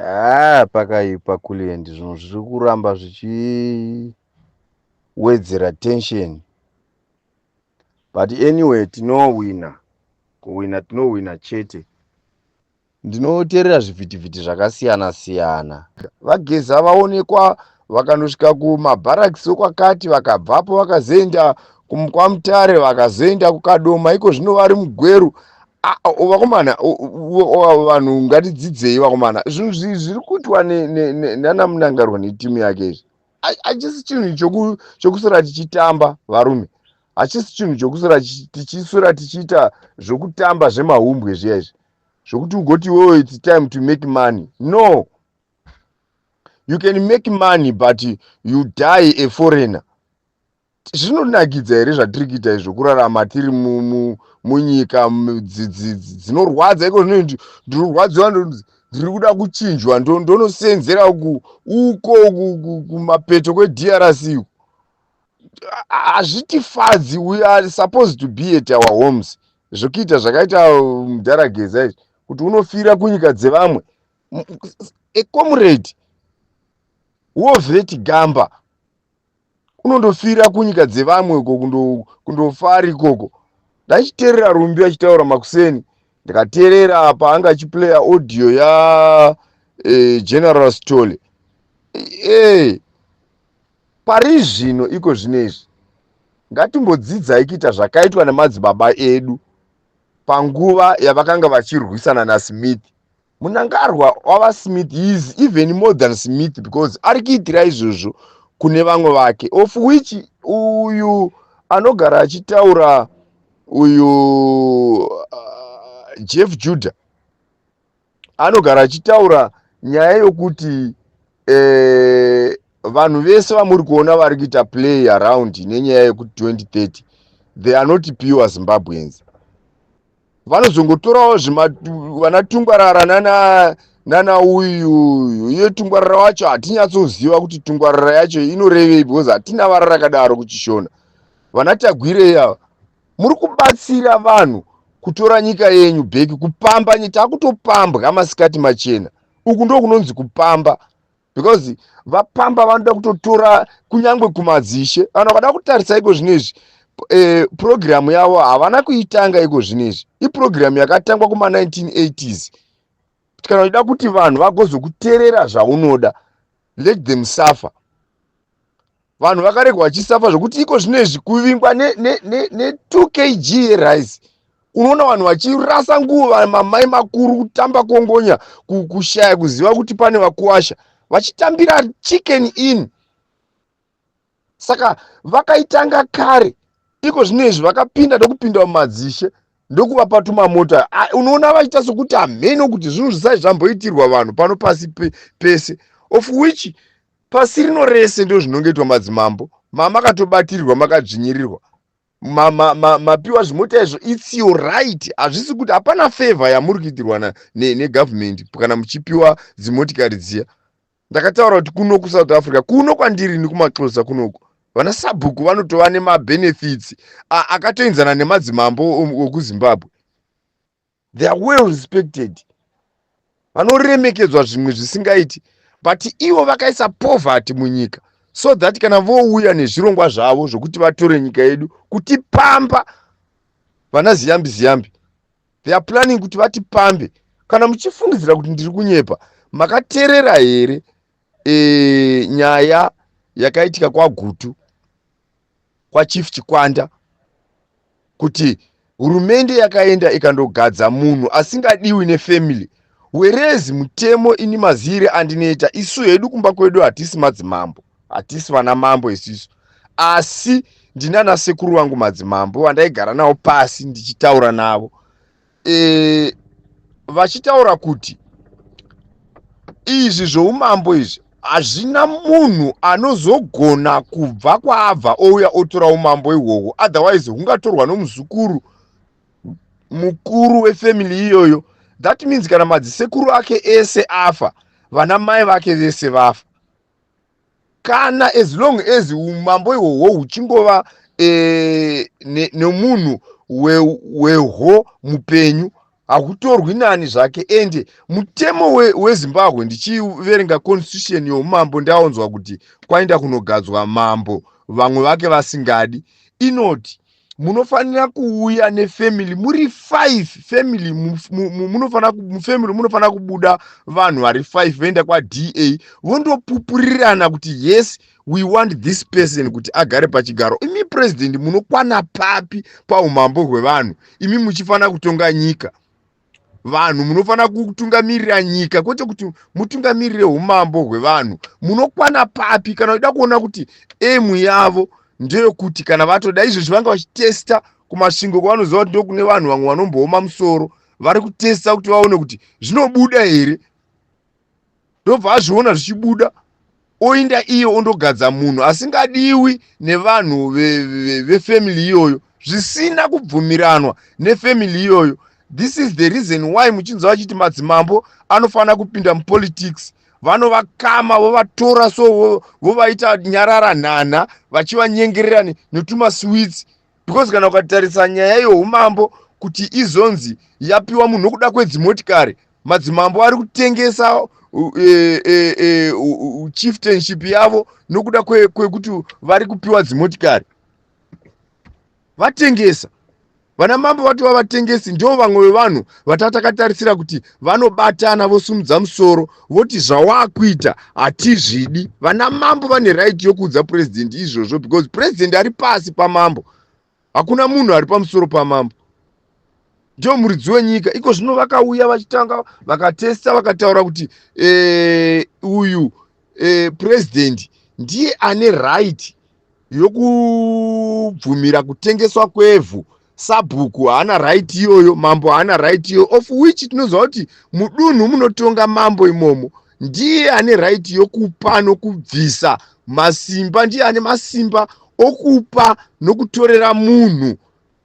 Haa pakaipa Kulliant, zvinhu zviri kuramba zvichiwedzera tension. But anyway tinowina, kuwina tinowina chete. Ndinoteerera zvivhitivhiti zvakasiyana siyana. VaGeza vaonekwa vakanosvika kumabharakisi okwakati, vakabvapo vakazoenda kwaMutare, vakazoenda kuKadoma, iko zvino vari muGweru. Vakomana, vanhu ngatidzidzei vakomana. Zvinhu zviri kuitwa nana Mnangagwa netimu yake izvi hachisi chinhu chokuswera tichitamba varume. Hachisi chinhu chokuswera tichiswera tichiita zvokutamba zvemahumbwe zviya izvi, zvokuti ugoti iwewe it's time to make money. No, you can make money but you die a foreigner. Zvinonakidza here zvatiri kuita izvo, kurarama tiri munyika dzinorwadza iko zvino? Ndinorwadziwa, ndiri kuda kuchinjwa, ndonosenzera uko kumapeto kweDRC. Hazvitifadzi. We are supposed to be at our homes. Zvokuita zvakaita mudhara Geza izvi, kuti unofira kunyika dzevamwe, a comrade war vet gamba unondofira kunyika dzevamwe uko, kundofa ikoko. Ndachiteerera Rumbi achitaura makuseni, ndikateerera paanga achiplaya audio ya General Stole. Pari zvino, iko zvinezvi, ngatimbodzidzai kuita zvakaitwa nemadzibaba edu panguva yavakanga vachirwisana naSmith. Mnangagwa wava Smith. He is even more than Smith because ari kuitira izvozvo kune vamwe vake, of which uyu anogara achitaura uyu, Jeff Judah, anogara achitaura nyaya yokuti vanhu vese vamuri kuona vari kuita play around nenyaya yekuti 2030, they are not pure Zimbabweans. Vanozongotorawo vana Tungwarara nana uyu iye Tungwarara wacho. Hatinyatsoziva kuti Tungwarara yacho inorevei because hatina vara rakadaro kuChishona. Vana Tagwirei ava, muri kubatsira vanhu kutora nyika yenyu back, kupamba. Takutopambwa masikati machena. Uku ndo kunonzi kupamba because vapamba vanoda kutotora kunyange kumadzishe. Vanhu vakada kutarisa iko zvinezvi, purogiramu yavo havana kuitanga iko zvinezvi. Ipurogiramu yakatangwa kuma1980s. Kana uchida kuti vanhu vagozokuteerera zvaunoda, let them suffer. Vanhu vakaregwa vachisafa zvokuti iko zvinezvi kuvingwa ne2 kg yerice, unoona vanhu vachirasa nguva, mamai makuru kutamba kongonya, kushaya kuziva kuti pane vakuwasha vachitambira Chicken Inn. Saka vakaitanga kare. Iko zvinezvi vakapinda ndokupinda mumadzishe, ndokuvapa tumamota. Unoona vachiita sokuti hameno kuti zvinhu zvisai zvamboitirwa vanhu pano pasi pese, of which pasi rino rese ndo zvinongoitwa madzimambo. Mamakatobatirwa, makadzvinyirirwa, mapiwa zvimota izvo. It's your right. Hazvisi kuti hapana favor yamuri kuitirwa negovernment kana muchipiwa dzimotikari dziya. Ndakataura kuti kuno kuSouth Africa, kuno kwandiri nekumaXhosa kunoku, vana sabhuku vanotova nemabenefits akatoenzana nemadzimambo okuZimbabwe. They are well respected, vanoremekedzwa zvimwe zvisingaiti. But ivo vakaisa poverty munyika so that kana vouya nezvirongwa zvavo zvokuti vatore nyika yedu, kutipamba, vana Ziyambi Ziyambi, they are planning kuti vatipambe. Kana muchifungidzira kuti ndiri kunyepa, makateerera here nyaya yakaitika kwaGutu, kwaChief Chikwanda, kuti hurumende yakaenda ikandogadza munhu asingadiwi nefamily, whereas mutemo, ini mazire andinoita, isu hedu kumba kwedu hatisi madzimambo, hatisi vana mambo isusu, asi ndinana sekuru vangu madzimambo vandaigara navo pasi ndichitaura navo, vachitaura kuti izvi zvoumambo izvi hazvina munhu anozogona kubva kwaabva ouya otora umambo ihwohwo, otherwise hungatorwa nomuzukuru mukuru wefamily iyoyo. That means kana madzisekuru ake ese afa, vana mai vake vese vafa, kana as long as umambo ihwohwo huchingova nemunhu wehwo mupenyu. Hakutorwi nani zvake. Ende mutemo weZimbabwe, ndichiverenga constitution youmambo, ndaonzwa kuti kwaenda kunogadzwa mambo vamwe vake vasingadi, inoti munofanira kuuya nefamily muri 5. Family munofanira, mufamily munofanira kubuda vanhu vari 5, voenda kwaDA, vondopupurirana kuti, "Yes, we want this person kuti agare pachigaro." Imi president munokwana papi paumambo hwevanhu, imi muchifanira kutonga nyika? Vanhu munofanira kutungamirira nyika, kwete kuti mutungamirire umambo hwevanhu. Munokwana papi? Kana uchida kuona kuti aim yavo ndeyekuti kana vatoda izvozvi, vanga vachitesta kuMasvingo kwavanoziva kuti ndokune vanhu vamwe vanombooma musoro. Vari kutesta kuti vaone kuti zvinobuda here. Ndobva azviona zvichibuda, oinda iye ondogadza munhu asingadiwi nevanhu vefamily iyoyo, zvisina kubvumiranwa nefamily iyoyo. This is the reason why muchinzwa vachiti madzimambo anofanira kupinda mupolitics. Vanovakama, vovatora, so vovaita nyarara nhanha, vachivanyengerera netumasweets, because kana ukatarisa nyaya yeumambo kuti izonzi yapiwa munhu nokuda kwedzimotikari, madzimambo ari kutengesa chieftainship yavo nokuda kwekuti vari kupiwa dzimotikari. Vatengesa vana mambo, vatova vatengesi. Ndo vamwe vevanhu vatakatarisira kuti vanobatana, vosumudza musoro, voti zvawaakuita hatizvidi. Vana mambo vane right yokuudza purezidendi izvozvo, because purezidendi ari pasi pamambo. Hakuna munhu ari pamusoro pamambo, ndio muridzi wenyika. Iko zvino vakauya vachitanga vakatesta, vakataura kuti uyu purezidendi ndiye ane right yokubvumira kutengeswa kwevhu. Sabhuku haana right iyoyo, mambo haana right iyoyo, of which tinoziva kuti mudunhu munotonga mambo imomo. Ndiye ane right yokupa nokubvisa masimba, ndiye ane masimba okupa nokutorera munhu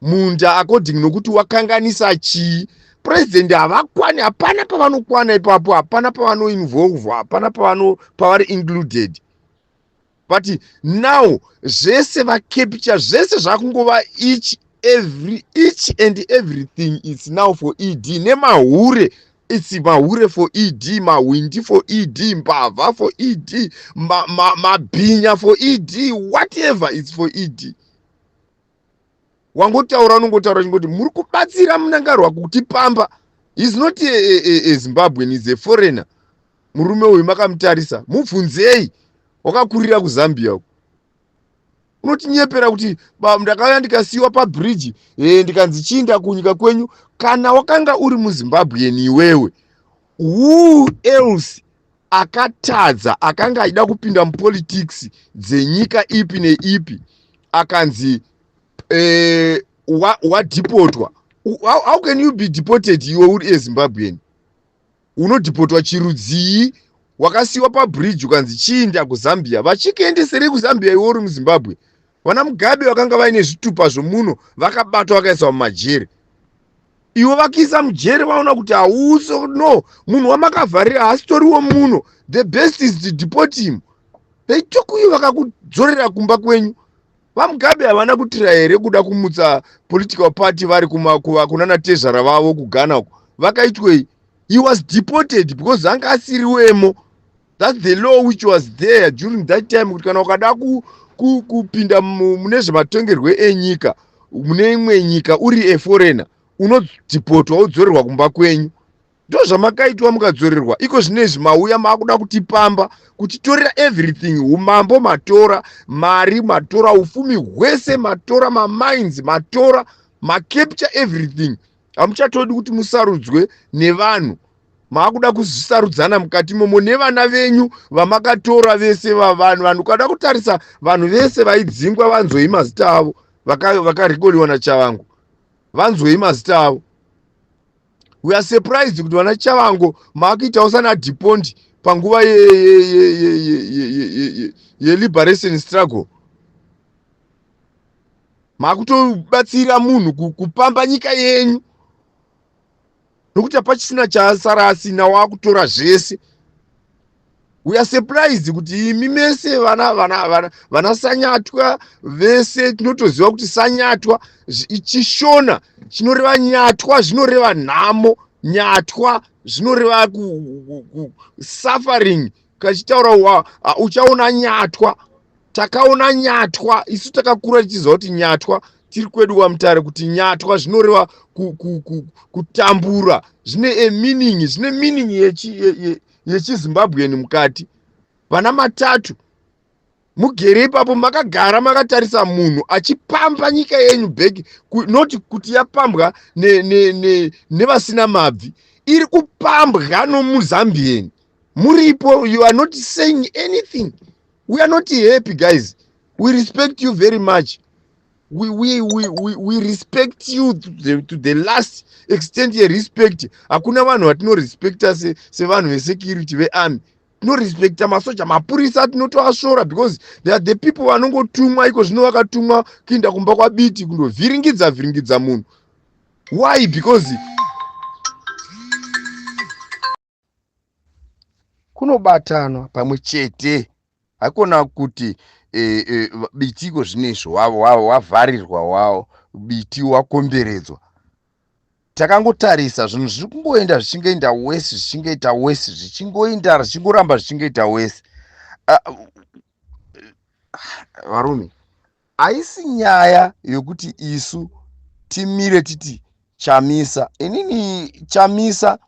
munda according nokuti wakanganisa chii. Purezidendi havakwani, hapana pavanokwana ipapo, hapana pavanoinvolve, hapana pavari included. But now zvese vacapture zvese, zvakungova each and everything is now for ED nemahure. It's mahure for ED, mahwindi for ED, mbavha for ED, mabhinya for ED, whatever is for ED. Wangotaura, unongotaura chingoti muri kubatsira Mnangagwa kutipamba. Is not a Zimbabwean, is a foreigner. Murume uyu makamutarisa, mubvunzei, wakakurira kuZambia uko. Unotinyepera kuti ndakauya ndikasiyiwa pabridge, ndikanzi chiinda kunyika kwenyu. Kana wakanga uri muZimbabwean iwewe, who else akatadza, akanga achida kupinda mupolitics dzenyika ipi neipi, akanzi wadhipotwa? How can you be deported iwe uri eZimbabwean? Unodhipotwa chirudzii? Wakasiyiwa pabridge, ukanzi chiinda kuZambia. Vachikuendeserei kuZambia iwe uri muZimbabwe? Vana Mugabe vakanga vaine zvitupa zvomuno, vakabatwa, vakaiswa mumajeri. Iwe vakiisa mujeri, vaona kuti hauso no munhu wamakavharira haasitoriwo muno, the best is to deport him. They took you, vakakudzorera kumba kwenyu. VaMugabe havana kutira here kuda kumutsa political party vari kunana tezvara vavo kuGhana uko? Vakaitwei? He was deported because anga asiriwemo. That's the law which was there during that time, kuti kana ukada kupinda mune zvematongerwe enyika mune imwe nyika uri aforeigner, unodhipotwa, wodzorerwa kumba kwenyu. Ndo zvamakaitwa, mukadzorerwa. Iko zvinezvi mauya maakuda kutipamba, kutitorera everything. Umambo matora, mari matora, ufumi hwese matora, mamines matora, macapture everything. Hamuchatodi kuti musarudzwe nevanhu, maakuda kuzvisarudzana mukati momo nevana venyu vamakatora vese vavanhu. Vanhu, ukada kutarisa vanhu vese vaidzingwa, vanzwei mazita avo vakarekodiwa naTshabangu, vanzwei mazita avo. We are surprised kuti vana Tshabangu maakuitawo sana Dupont panguva yeliberation struggle. Maakutobatsira munhu kupamba nyika yenyu, nokuti hapachisina chaasara asina, waakutora zvese. We are surprised kuti imi mese vana vana vana vana Sanyatwa vese tinotoziva kuti Sanyatwa chishona chinoreva nyatwa, zvinoreva nhamo, nyatwa zvinoreva suffering. Kachitaura uchaona nyatwa, takaona nyatwa isu takakura tichiziva kuti nyatwa tiri kwedu kwaMutare, kuti nyatwa zvinoreva kutambura, zvine a meaning, zvine meaning yechiZimbabwean mukati. Vana matatu mugere ipapo makagara makatarisa munhu achipamba nyika yenyu back, not kuti yapambwa nevasina mabvi, iri kupambwa nomuZambian muripo. You are not saying anything. We are not happy, guys. We respect you very much. We respect you to the last extent yerespect. Hakuna vanhu vatinorespecta sevanhu vesecurity, vearmy. Tinorespecta masoja, mapurisa tinotoasvora because they are the people vanongotumwa iko zvino, vakatumwa kuinda kumba kwaBiti kundovhiringidza vhiringidza munhu. Why? Because kunobatanwa pamwe chete, haikona kuti Biti iko zvinezvi wavharirwa, wavo Biti wakomberedzwa. Takangotarisa zvinhu zviri kungoenda zvichingoenda wese, zvichingoita wese, zvichingoenda, zvichingoramba zvichingoita wese. Varume, haisi nyaya yokuti isu timire titi Chamisa. Inini Chamisa